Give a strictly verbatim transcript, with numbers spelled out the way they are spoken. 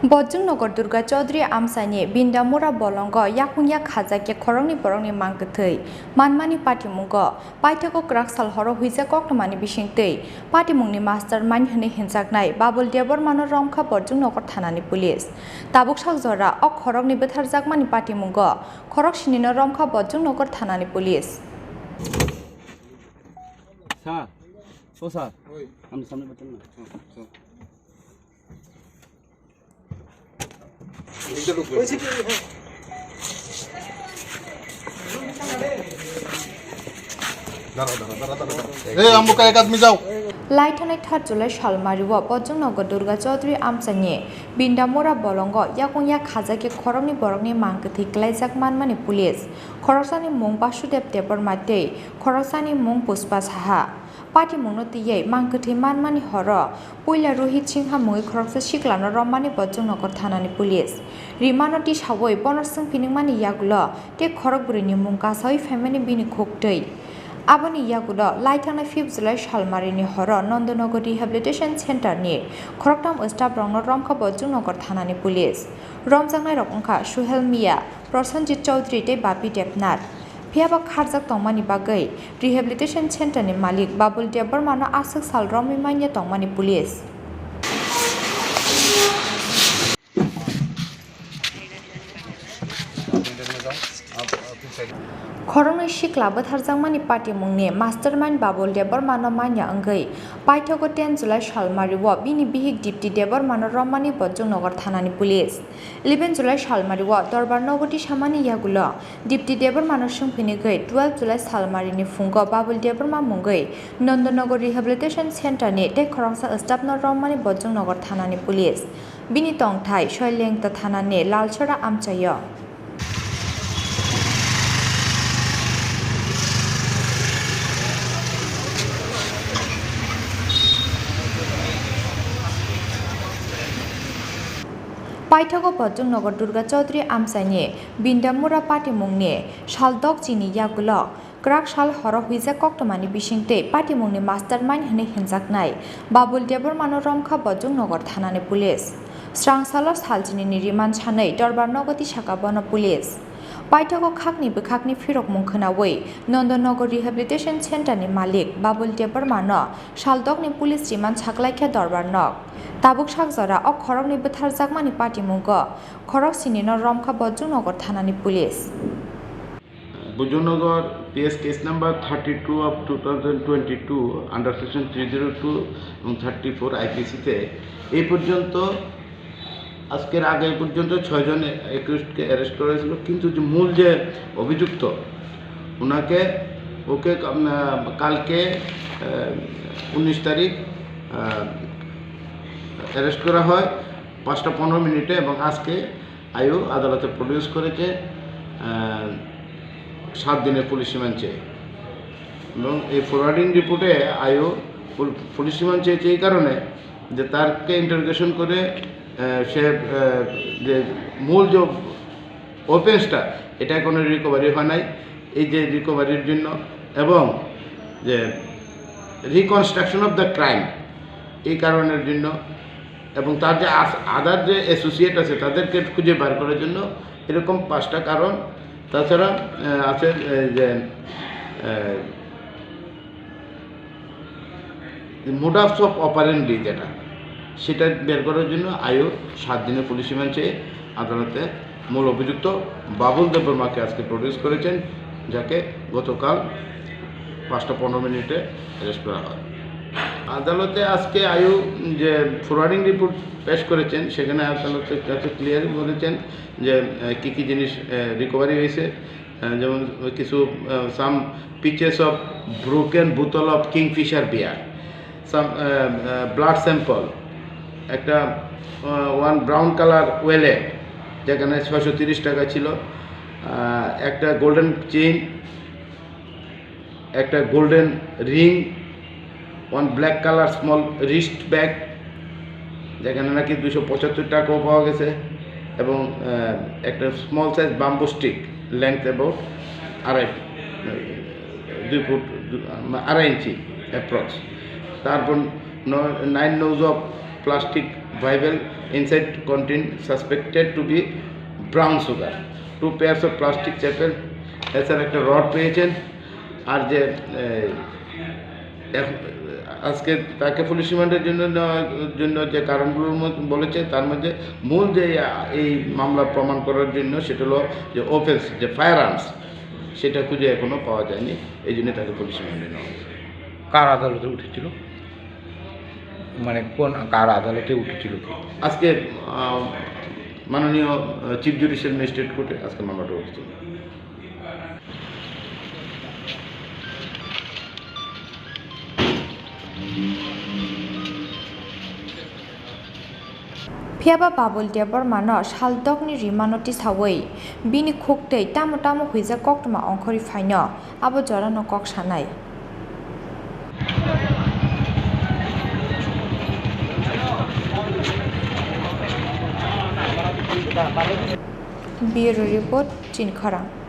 Bojongnagar Durga Chaudhary amchaini Bindamura bolongo yakung yak khajakya khoroknwi borokni mang kwthwi manmani patimungo paithago kwrak sal horo huijak koktwmani bisingtwi patimungni mastermind hwnwi hinjaknai Babul Debbarmano romkha Bojongnagar thanani police. Tabuk sak jora o khoroknwi bwtharjakmani patimungo khorok sinino romkha Bojongnagar thanani police. Sir, ও sir, আপনি সামনে বসেন না। এই, আমুকা এক আদমি যাও। Laithani thar July salmario Bojongnagar Durga Chaudhary amchaini Bindamura bolongo yakung yak khajakya khoroknwi borokni mang kwthwi kwlaijak manmani police. Khoroksani mung Basudev Debbarma tei khoroksani mung Pushpa Saha. Patimungno twiwi mang kwthwi manmani horo puila Rohit Singha mungwi khoroksa siklano romani Bojongnagar thanani police. Rimano tisawi bono swngphinwngmani yagulo tei khorokbwrwini mung kasawi phaimani bini khuktwi. Aboni yagulo laithangna fifth July salmarini horo Nandanagar Rehabilitation Centre ni khoroktham staff rokno romkha Bojongnagar thanani police. Romjaknairok wngkha Suhel Mia, Prosenjit Chaudhary tei Bapi Debnath. Phiyaba kharjak tongmani bagwi Rehabilitation Centre ni malik Babul Debbarmano aswk sal romwi manya tongmani police. Khoroknwi sikla bwtharjakmani patimungni mastermind Babul Debbarmano manya wngwi paithago ten July salmario bini bihik Dipti Debbarmano romani Bojongnagar thanani police. Eleven July salmario Dorbar Nogo tisamani yagulo Dipti Debbarmano swngphinigwi twelve July salmarini phungo Babul Debbarma mungwi Nandanagar Rehabilitation Centre ni tei khoroksa staff no romani Bojongnagar thanani police. Bini tongthai Soilengta thanani Lalsora amchaio. Paithago Bojongnagar Durga Chaudhary amchaini Bindamura patimungni sal dokchini yagulo kwrak sal horo huijak koktwmani bisingtwi patimungni mastermind hwnwi hinjaknai Babul Debbarmano romkha Bojongnagar thanani police. Srang salo salchinini remand sanwi Dorbar Nogo tisaka bono police. Paithago khakni bwkhakni phirokmung khwnawi Nandanagar Rehabilitation Centre ni malik Babul Debbarmano saldokni police remand saklaikha Dorbar Nog. Tabuk sak jora o khoroknwi bwtharjakmani patimungo khorok sinino romkha Bojongnagar thanani police. Bojongnagar P S case number thirty-two of two thousand twenty-two under section three zero two এবং thirty-four I P C তে এই পর্যন্ত আজকের আগে পর্যন্ত ছয়জন অ্যাকিউজডকে অ্যারেস্ট করা হয়েছিল, কিন্তু যে মূল যে অভিযুক্ত ওনাকে, ওকে, আম, কালকে, আহ, উনিশ তারিখ, আহ, অ্যারেস্ট করা হয় পাঁচটা পনেরো মিনিটে এবং আজকে আয়ু আদালতে প্রডিউস করেছে, আহ, সাত দিনের পুলিশ রিমান্ড চেয়ে। এবং এই ফরওয়ার্ডিং রিপোর্টে আয়ু পুল-, পুলিশ রিমান্ড চেয়েছে এই কারণে যে তারকে ইন্টারোগেশন করে, আহ, সে, আহ, যে মূল যে অফেন্সটা, এটা কোনো রিকভারি হয় নাই। এই যে রিকভারির জন্য এবং যে রিকনস্ট্রাকশন অফ দ্য ক্রাইম, এই কারণের জন্য এবং তার যে আস-, আদার যে অ্যাসোসিয়েট আছে তাদেরকে খুঁজে বার করার জন্য এরকম পাঁচটা কারণ। তাছাড়া, আহ, আছে, এই যে, আহ, মোডাস অফ অপারেন্ডি যেটা, সেটা বের করার জন্য আয়ু সাত দিনের পুলিশ রিমান্ড চেয়ে আদালতে মূল অভিযুক্ত বাবুল দেববর্মাকে আজকে প্রডিউস করেছেন, যাকে গতকাল পাঁচটা পনেরো মিনিটে অ্যারেস্ট করা হয়। আদালতে আজকে আয়ু যে ফরওয়ার্ডিং রিপোর্ট পেশ করেছেন, সেখানে আদালতের কাছে ক্লিয়ারলি বলেছেন যে, আহ, কী কী জিনিস, আহ, রিকভারি হয়েছে, আহ, যেমন কিছু, ah, some pieces of broken bottle of Kingfisher beer, some, ah, ah, blood sample, একটা, ah, one brown colour wallet, যেখানে ছয়শো তিরিশ টাকা ছিল, আহ, একটা গোল্ডেন চেইন, একটা golden ring, one black colour small wrist bag, যেখানে নাকি দুশো পঁচাত্তর টাকাও পাওয়া গেছে, এবং, আহ, একটা small size bamboo stick, length about আড়াই, দুই ফুট, দু-, আড়াই ইঞ্চি অ্যাপ্রক্স। তারপর ন-, নাইন নৌজ of plastic Vial inside contain suspected to be brown sugar, two pairs of plastic chappal, এছাড়া একটা রড পেয়েছেন। আর যে, এ, এখ-, আজকে তাকে পুলিশ রিমান্ডের জন্য নেওয়ার জন্য যে কারণগুলোর মধ্যে বলেছে, তার মধ্যে মূল যে, আ, এই মামলা প্রমাণ করার জন্য সেটা হলো যে অফেন্স, যে ফায়ার আর্মস, সেটা খুঁজে এখনো পাওয়া যায়নি, এই জন্য তাকে পুলিশ রিমান্ডে নেওয়া হয়েছে। কার আদালতে উঠেছিল? মানে কোন, কার আদালতে উঠেছিল কি? আজকে, আহ, মাননীয়, আহ, চিফ জুডিশিয়াল ম্যাজিস্ট্রেট কোর্টে আজকে মামলাটা উঠেছিল। Phiya ba Babul Debbarmano sal dokni rimano tisaui bini khuktwi tamo tamo huijak koktwma ongkhorwi phaino abo jorano kok sanai. Bureau Report, Chini Khorang.